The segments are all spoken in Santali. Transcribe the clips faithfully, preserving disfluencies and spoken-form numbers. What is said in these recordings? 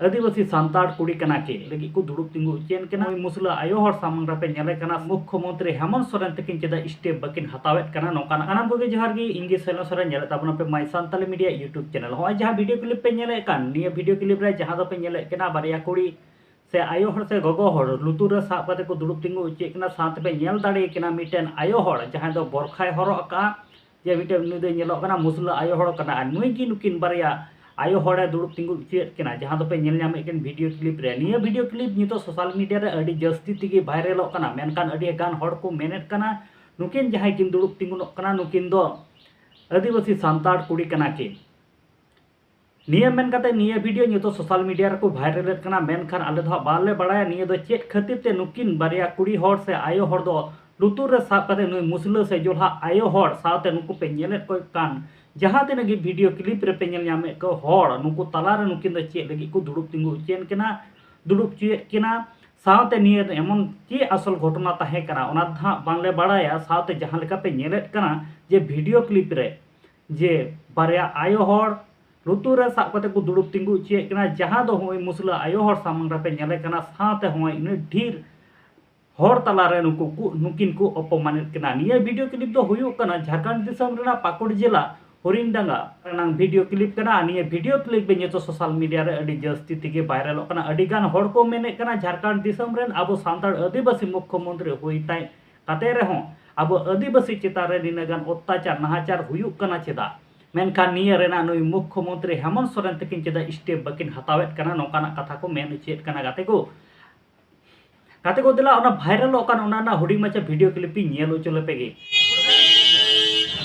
ᱟᱹᱫᱤᱵᱟᱹᱥᱤ ᱥᱟᱱᱛᱟᱲ ᱠᱩᱲᱤ ᱠᱟᱱᱟ ᱠᱤᱱ ᱞᱟᱹᱜᱤᱫ ᱠᱚ ᱫᱩᱲᱩᱵ ᱛᱤᱸᱜᱩ ᱦᱚᱪᱚᱭᱮᱱ ᱠᱟᱱᱟ᱾ ᱱᱩᱭ ᱢᱩᱥᱞᱟᱹ ᱟᱭᱳ ᱦᱚᱲ ᱥᱟᱢᱟᱝ ᱨᱮᱯᱮ ᱧᱮᱞᱮ ᱠᱟᱱᱟ, ᱢᱩᱠᱠᱷᱚ ᱢᱚᱱᱛᱨᱤ ᱦᱮᱢᱚᱱᱛ ᱥᱚᱨᱮᱱ ᱛᱟᱹᱠᱤᱱ ᱪᱮᱫᱟᱜ ᱥᱴᱮᱯ ᱵᱟᱹᱠᱤᱱ ᱦᱟᱛᱟᱣᱮᱫ ᱠᱟᱱᱟ? ᱱᱚᱝᱠᱟᱱᱟᱜ ᱥᱟᱱᱟᱢ ᱠᱚᱜᱮ ᱡᱚᱦᱟᱨ ᱜᱮ, ᱤᱧ ᱜᱮ ᱥᱮᱞᱚ ᱥᱚᱨᱮᱱ, ᱧᱮᱞᱮᱫ ᱛᱟᱵᱚᱱᱟ ᱯᱮ ᱢᱟᱭ ᱥᱟᱱᱛᱟᱞᱤ ᱢᱤᱰᱤᱭᱟ YouTube ᱪᱮᱱᱮᱞ᱾ ᱦᱚᱸᱜᱼᱚᱭ ᱡᱟᱦᱟᱸ ᱵᱷᱤᱰᱤᱭᱳ ᱠᱞᱤᱯ ᱯᱮ ᱧᱮᱞᱮᱫ ᱠᱟᱱ, ᱱᱤᱭᱟᱹ ᱵᱷᱤᱰᱤᱭᱳ ᱠᱞᱤᱯ ᱨᱮ ᱡᱟᱦᱟᱸ ᱫᱚᱯᱮ ᱧᱮᱞᱮᱫ ᱠᱟᱱᱟ, ᱵᱟᱨᱭᱟ ᱠᱩᱲᱤ ᱥᱮ ᱟᱭᱳ ᱦᱚᱲ ᱥᱮ ᱜᱚᱜᱚ ᱦᱚᱲ ᱞᱩᱛᱩᱨ ᱨᱮ ᱥᱟᱵ ᱠᱟᱛᱮ ᱠᱚ ᱫᱩᱲᱩᱵ ᱛᱤᱸᱜᱩ ᱦᱚᱪᱚᱭᱮᱫ ᱠᱟᱱᱟ᱾ ᱥᱟᱶᱛᱮ ᱯᱮ ᱧᱮᱞ ᱫᱟᱲᱮᱭᱟᱜ ᱠᱟᱱᱟ ᱢᱤᱫᱴᱮᱱ ᱟᱭᱳ ᱦᱚᱲ ᱡᱟᱦᱟᱸᱭ ᱫᱚ ᱵᱚᱨᱠᱷᱟᱭ ᱦᱚᱨᱚᱜ ᱟᱠᱟᱫᱼᱟ, ᱡᱮ ᱢᱤᱫᱴᱮᱱ ᱩᱱᱤ ᱫᱚᱭ ᱧᱮᱞᱚᱜ ᱠᱟᱱᱟ ᱢᱩᱥᱞᱟᱹ ᱟᱭᱳ ᱦᱚᱲ ᱠᱟᱱᱟ, ᱟᱨ ᱱᱩᱭ ᱜᱮ ᱱᱩᱠᱤᱱ ᱵᱟᱨᱭᱟ ᱟᱭᱳ ᱦᱚᱲᱮ ᱫᱩᱲᱩᱵ ᱛᱤᱸᱜᱩ ᱦᱚᱪᱚᱭᱮᱫ ᱠᱤᱱᱟ, ᱡᱟᱦᱟᱸ ᱫᱚᱯᱮ ᱧᱮᱞ ᱧᱟᱢᱮᱫ ᱠᱟᱱ ᱵᱷᱤᱰᱤᱭᱳ ᱠᱞᱤᱯ ᱨᱮ᱾ ᱱᱤᱭᱟᱹ ᱵᱷᱤᱰᱤᱭᱳ ᱠᱞᱤᱯ ᱱᱤᱛᱚᱜ ᱥᱳᱥᱟᱞ ᱢᱤᱰᱤᱭᱟ ᱨᱮ ᱟᱹᱰᱤ ᱡᱟᱹᱥᱛᱤ ᱛᱮᱜᱮ ᱵᱷᱟᱭᱨᱟᱞᱚᱜ ᱠᱟᱱᱟ, ᱢᱮᱱᱠᱷᱟᱱ ᱟᱹᱰᱤ ᱜᱟᱱ ᱦᱚᱲ ᱠᱚ ᱢᱮᱱᱮᱫ ᱠᱟᱱᱟ ᱱᱩᱠᱤᱱ ᱡᱟᱦᱟᱸᱭ ᱠᱤᱱ ᱫᱩᱲᱩᱵ ᱛᱤᱸᱜᱩᱱᱚᱜ ᱠᱟᱱᱟ, ᱱᱩᱠᱤᱱ ᱫᱚ ᱟᱹᱫᱤᱵᱟᱹᱥᱤ ᱥᱟᱱᱛᱟᱲ ᱠᱩᱲᱤ ᱠᱟᱱᱟ ᱠᱤᱱ᱾ ᱱᱤᱭᱟᱹ ᱢᱮᱱ ᱠᱟᱛᱮ ᱱᱤᱭᱟᱹ ᱵᱷᱤᱰᱤᱭᱳ ᱱᱤᱛᱚᱜ ᱥᱳᱥᱟᱞ ᱢᱤᱰᱤᱭᱟ ᱨᱮᱠᱚ ᱵᱷᱟᱭᱨᱟᱞᱮᱫ ᱠᱟᱱᱟ, ᱢᱮᱱᱠᱷᱟᱱ ᱟᱞᱮ ᱫᱚ ᱦᱟᱸᱜ ᱵᱟᱞᱮ ᱵᱟᱲᱟᱭᱟ ᱱᱤᱭᱟᱹ ᱫᱚ ᱪᱮᱫ ᱠᱷᱟᱹᱛᱤᱨ ᱛᱮ ᱱᱩᱠᱤᱱ ᱵᱟᱨᱭᱟ ᱠᱩᱲᱤ ᱦᱚᱲ ᱥᱮ ᱟᱭᱳ ᱦᱚᱲ ᱫᱚ ᱞᱩᱛᱩᱨ ᱨᱮ ᱥᱟᱵ ᱠᱟᱛᱮ ᱱᱩᱭ ᱢᱩᱥᱞᱟᱹ ᱥᱮ ᱡᱚᱞᱦᱟ ᱟᱭᱳ ᱦᱚᱲ ᱥᱟᱶᱛᱮ ᱱᱩᱠᱩ ᱯᱮ ᱧᱮᱞᱮᱫ ᱠᱚ ᱠᱟᱱ ᱡᱟᱦᱟᱸ ᱛᱤᱱᱟᱹᱜ ᱜᱮ ᱵᱷᱤᱰᱤᱭᱳ ᱠᱞᱤᱯ ᱨᱮᱯᱮ ᱧᱮᱞ ᱧᱟᱢᱮᱫ ᱠᱚ ᱦᱚᱲ, ᱱᱩᱠᱩ ᱛᱟᱞᱟᱨᱮ ᱱᱩᱠᱤᱱ ᱫᱚ ᱪᱮᱫ ᱞᱟᱹᱜᱤᱫ ᱠᱚ ᱫᱩᱲᱩᱵ ᱛᱤᱸᱜᱩ ᱦᱚᱪᱚᱭᱮᱱ ᱠᱟᱱᱟ, ᱫᱩᱲᱩᱵ ᱦᱚᱪᱚᱭᱮᱫ ᱠᱤᱱᱟ? ᱥᱟᱶᱛᱮ ᱱᱤᱭᱟᱹ ᱮᱢᱚᱱ ᱪᱮᱫ ᱟᱥᱚᱞ ᱜᱷᱚᱴᱚᱱᱟ ᱛᱟᱦᱮᱸ ᱠᱟᱱᱟ, ᱚᱱᱟ ᱫᱚ ᱦᱟᱸᱜ ᱵᱟᱝᱞᱮ ᱵᱟᱲᱟᱭᱟ᱾ ᱥᱟᱶᱛᱮ ᱡᱟᱦᱟᱸ ᱞᱮᱠᱟ ᱯᱮ ᱧᱮᱞᱮᱫ ᱠᱟᱱᱟ ᱡᱮ ᱵᱷᱤᱰᱤᱭᱳ ᱠᱞᱤᱯ ᱨᱮ ᱡᱮ ᱵᱟᱨᱭᱟ ᱟᱭᱳ ᱦᱚᱲ ᱞᱩᱛᱩᱨ ᱨᱮ ᱥᱟᱵ ᱠᱟᱛᱮ ᱠᱚ ᱫᱩᱲᱩᱵ ᱛᱤᱸᱜᱩ ᱦᱚᱪᱚᱭᱮᱫ ᱠᱟᱱᱟ, ᱡᱟᱦᱟᱸ ᱫᱚ ᱦᱚᱸᱜᱼᱚᱭ ᱢᱩᱥᱞᱟᱹ ᱟᱭᱳ ᱦᱚᱲ ᱥᱟᱢᱟᱝ ᱨᱮᱯᱮ ᱧᱮᱞᱮ ᱠᱟᱱᱟ, ᱥᱟᱶᱛᱮ ᱦᱚᱸᱜᱼᱚᱭ ᱩᱱᱟᱹᱜ ᱰᱷᱮᱨ ᱦᱚᱲ ᱛᱟᱞᱟᱨᱮ ᱱᱩᱠᱩ ᱠᱚ, ᱱᱩᱠᱤᱱ ᱠᱚ ᱚᱯᱚᱢᱟᱱᱮᱫ ᱠᱟᱱᱟ᱾ ᱱᱤᱭᱟᱹ ᱵᱷᱤᱰᱤᱭᱳ ᱠᱞᱤᱯ ᱫᱚ ᱦᱩᱭᱩᱜ ᱠᱟᱱᱟ ᱡᱷᱟᱲᱠᱷᱚᱸᱰ ᱫᱤᱥᱚᱢ ᱨᱮᱱᱟᱜ ᱯᱟᱹᱠᱩᱲ ᱡᱮᱞᱟ ᱦᱚᱨᱤᱱᱰᱟᱸᱜᱟ ᱨᱮᱱᱟᱜ ᱵᱷᱤᱰᱤᱭᱳ ᱠᱞᱤᱯ ᱠᱟᱱᱟ᱾ ᱟᱨ ᱱᱤᱭᱟᱹ ᱵᱷᱤᱰᱤᱭᱳ ᱠᱞᱤᱯ ᱜᱮ ᱱᱤᱛᱚᱜ ᱥᱳᱥᱟᱞ ᱢᱤᱰᱤᱭᱟ ᱨᱮ ᱟᱹᱰᱤ ᱡᱟᱹᱥᱛᱤ ᱛᱮᱜᱮ ᱵᱷᱟᱭᱨᱟᱞᱚᱜ ᱠᱟᱱᱟ᱾ ᱟᱹᱰᱤ ᱜᱟᱱ ᱦᱚᱲ ᱠᱚ ᱢᱮᱱᱮᱫ ᱠᱟᱱᱟ, ᱡᱷᱟᱲᱠᱷᱚᱸᱰ ᱫᱤᱥᱚᱢ ᱨᱮᱱ ᱟᱵᱚ ᱥᱟᱱᱛᱟᱲ ᱟᱹᱫᱤᱵᱟᱹᱥᱤ ᱢᱩᱠᱠᱷᱚ ᱢᱚᱱᱛᱨᱤ ᱦᱩᱭ ᱛᱟᱭ ᱠᱟᱛᱮ ᱨᱮᱦᱚᱸ ᱟᱵᱚ ᱟᱹᱫᱤᱵᱟᱹᱥᱤ ᱪᱮᱛᱟᱱ ᱨᱮ ᱱᱤᱱᱟᱹᱜ ᱜᱟᱱ ᱚᱛᱛᱟᱪᱟᱨ ᱱᱟᱦᱟᱪᱟᱨ ᱦᱩᱭᱩᱜ ᱠᱟᱱᱟ ᱪᱮᱫᱟᱜ? ᱢᱮᱱᱠᱷᱟᱱ ᱱᱤᱭᱟᱹ ᱨᱮᱱᱟᱜ ᱱᱩᱭ ᱢᱩᱠᱠᱷᱚ ᱢᱚᱱᱛᱨᱤ ᱦᱮᱢᱚᱱᱛ ᱥᱚᱨᱮᱱ ᱛᱟᱹᱠᱤᱱ ᱪᱮᱫᱟᱜ ᱥᱴᱮᱯ ᱵᱟᱹᱠᱤᱱ ᱦᱟᱛᱟᱣᱮᱫ ᱠᱟᱱᱟ, ᱱᱚᱝᱠᱟᱱᱟᱜ ᱠᱟᱛᱷᱟ ᱠᱚ ᱢᱮᱱ ᱦᱚᱪᱚᱭᱮᱫ ᱠᱟᱱᱟ᱾ ᱜᱟᱛᱮ ᱠᱚ, ᱜᱟᱛᱮ ᱠᱚ, ᱫᱮᱞᱟ ᱚᱱᱟ ᱵᱷᱟᱭᱨᱟᱞᱚᱜ ᱠᱟᱱ ᱚᱱᱟ ᱨᱮᱱᱟᱜ ᱦᱩᱰᱤᱧ ᱢᱟᱪᱷᱟ ᱵᱷᱤᱰᱤᱭᱳ ᱠᱞᱤᱯ ᱤᱧ ᱧᱮᱞ ᱦᱚᱪᱚ ᱞᱮᱯᱮ ᱜᱮ᱾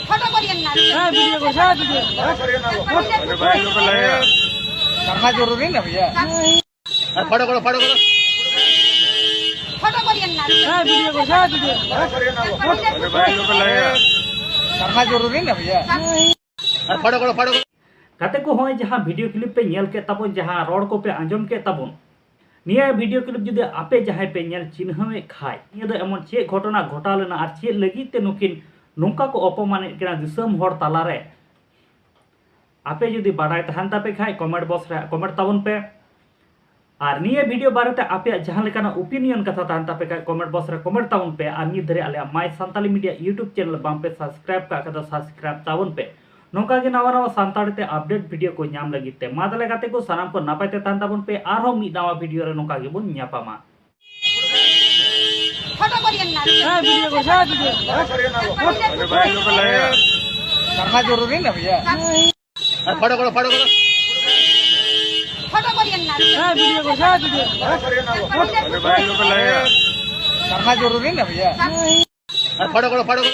फोटो करिए ना। वीडियो को, वीडियो को। करना जरूरी ना भैया। फाड़ो करो, फाड़ो करो। फोटो करिए ना। वीडियो को, वीडियो को। करना जरूरी ना भैया। फाड़ो करो, फाड़ो करो। ᱜᱟᱛᱮ ᱠᱚ, ᱦᱚᱸᱜᱼᱚᱭ ᱡᱟᱦᱟᱸ ᱵᱷᱤᱰᱤᱭᱳ ᱠᱞᱤᱯ ᱯᱮ ᱧᱮᱞ ᱠᱮᱫ ᱛᱟᱵᱚᱱ, ᱡᱟᱦᱟᱸ ᱨᱚᱲ ᱠᱚᱯᱮ ᱟᱸᱡᱚᱢ ᱠᱮᱫ ᱛᱟᱵᱚᱱ, ᱱᱤᱭᱟᱹ ᱵᱷᱤᱰᱤᱭᱳ ᱠᱞᱤᱯ ᱡᱩᱫᱤ ᱟᱯᱮ ᱡᱟᱦᱟᱸᱭ ᱯᱮ ᱧᱮᱞ ᱪᱤᱱᱦᱟᱹᱣᱮᱫ ᱠᱷᱟᱡ, ᱱᱤᱭᱟᱹ ᱫᱚ ᱮᱢᱚᱱ ᱪᱮᱫ ᱜᱷᱚᱴᱚᱱᱟ ᱜᱷᱚᱴᱟᱣ ᱞᱮᱱᱟ ᱟᱨ ᱪᱮᱫ ᱞᱟᱹᱜᱤᱫ ᱛᱮ ᱱᱩᱠᱤᱱ ᱱᱚᱝᱠᱟ ᱠᱚ ᱚᱯᱚᱢᱟᱱᱮᱫ ᱠᱤᱱᱟ ᱫᱤᱥᱚᱢ ᱦᱚᱲ ᱛᱟᱞᱟᱨᱮ? ᱟᱯᱮ ᱡᱩᱫᱤ ᱵᱟᱰᱟᱭ ᱛᱟᱦᱮᱱ ᱛᱟᱯᱮ ᱠᱷᱟᱡ ᱠᱚᱢᱮᱱᱴ ᱵᱚᱠᱥ ᱨᱮ ᱠᱚᱢᱮᱱᱴ ᱛᱟᱵᱚᱱ ᱯᱮ᱾ ᱟᱨ ᱱᱤᱭᱟᱹ ᱵᱷᱤᱰᱤᱭᱳ ᱵᱟᱨᱮᱛᱮ ᱟᱯᱮᱭᱟᱜ ᱡᱟᱦᱟᱸ ᱞᱮᱠᱟᱱᱟᱜ ᱳᱯᱤᱱᱤᱭᱚᱱ ᱠᱟᱛᱷᱟ ᱛᱟᱦᱮᱱ ᱛᱟᱯᱮ ᱠᱷᱟᱡ, ᱠᱚᱢᱮᱱᱴ ᱵᱚᱠᱥ ᱨᱮ ᱠᱚᱢᱮᱱᱴ ᱛᱟᱵᱚᱱ ᱯᱮ᱾ ᱟᱨ ᱱᱤᱛ ᱫᱷᱟᱹᱨᱤᱡ ᱟᱞᱮᱭᱟᱜ ᱢᱟᱭ ᱥᱟᱱᱛᱟᱞᱤ ᱢᱤᱰᱤᱭᱟ ᱭᱩᱴᱩᱵᱽ ᱪᱮᱱᱮᱞ ᱵᱟᱝ ᱯᱮ ᱥᱟᱵᱥᱠᱨᱟᱭᱤᱵ ᱠᱟᱜ ᱠᱷᱟᱡ ᱫᱚ ᱥᱟᱵᱥᱠᱨᱟᱭᱤᱵ ᱛᱟᱵᱚᱱ ᱯᱮ᱾ ᱱᱚᱝᱠᱟ ᱜᱮ ᱱᱟᱣᱟ ᱱᱟᱣᱟ ᱥᱟᱱᱛᱟᱲᱤ ᱛᱮ ᱟᱯᱰᱮᱴ ᱵᱷᱤᱰᱤᱭᱳ ᱠᱚ ᱧᱟᱢ ᱞᱟᱹᱜᱤᱫ ᱛᱮ᱾ ᱢᱟ ᱛᱟᱦᱞᱮ ᱜᱟᱛᱮ ᱠᱚ, ᱥᱟᱱᱟᱢ ᱠᱚ ᱱᱟᱯᱟᱭ ᱛᱮ ᱛᱟᱦᱮᱱ ᱛᱟᱵᱚᱱ ᱯᱮ᱾ ᱟᱨᱦᱚᱸ ᱢᱤᱫ ᱱᱟᱣᱟ ᱵᱷᱤᱰᱤᱭᱳ ᱨᱮ ᱱᱚᱝᱠᱟ ᱜᱮᱵᱚᱱ ᱧᱟᱯᱟᱢᱟ᱾ ᱯᱷᱳᱴᱳ ᱠᱚᱨᱤᱭᱮᱱ ᱱᱟ᱾ ᱦᱮᱸ, ᱵᱷᱤᱰᱤᱭᱳ ᱠᱚ, ᱦᱮᱸ, ᱵᱷᱤᱰᱤᱭᱳ ᱠᱚ᱾ ᱟᱨᱮ ᱵᱷᱟᱭ, ᱞᱳᱠᱟᱞ ᱦᱮ ᱭᱟᱨ᱾ ᱠᱚᱨᱱᱟ ᱡᱚᱨᱩᱨᱤ ᱱᱟ ᱵᱷᱟᱭᱟ᱾ ᱯᱷᱳᱴᱳ ᱠᱚᱨᱚ, ᱯᱷᱳᱴᱳ ᱠᱚᱨᱚ᱾ ᱯᱷᱳᱴᱳ ᱠᱚᱨᱤᱭᱮᱱ ᱱᱟ᱾ ᱦᱮᱸ, ᱵᱷᱤᱰᱤᱭᱳ ᱠᱚ, ᱦᱮᱸ, ᱵᱷᱤᱰᱤᱭᱳ ᱠᱚ᱾ ᱟᱨᱮ ᱵᱷᱟᱭ, ᱞᱳᱠᱟᱞ ᱦᱮ ᱭᱟᱨ᱾ ᱠᱚᱨᱱᱟ ᱡᱚᱨᱩᱨᱤ ᱱᱟ ᱵᱷᱟᱭᱟ᱾ ᱯᱷᱳᱴᱳ ᱠᱚᱨᱚ, ᱯᱷᱳᱴᱳ ᱠᱚᱨᱚ᱾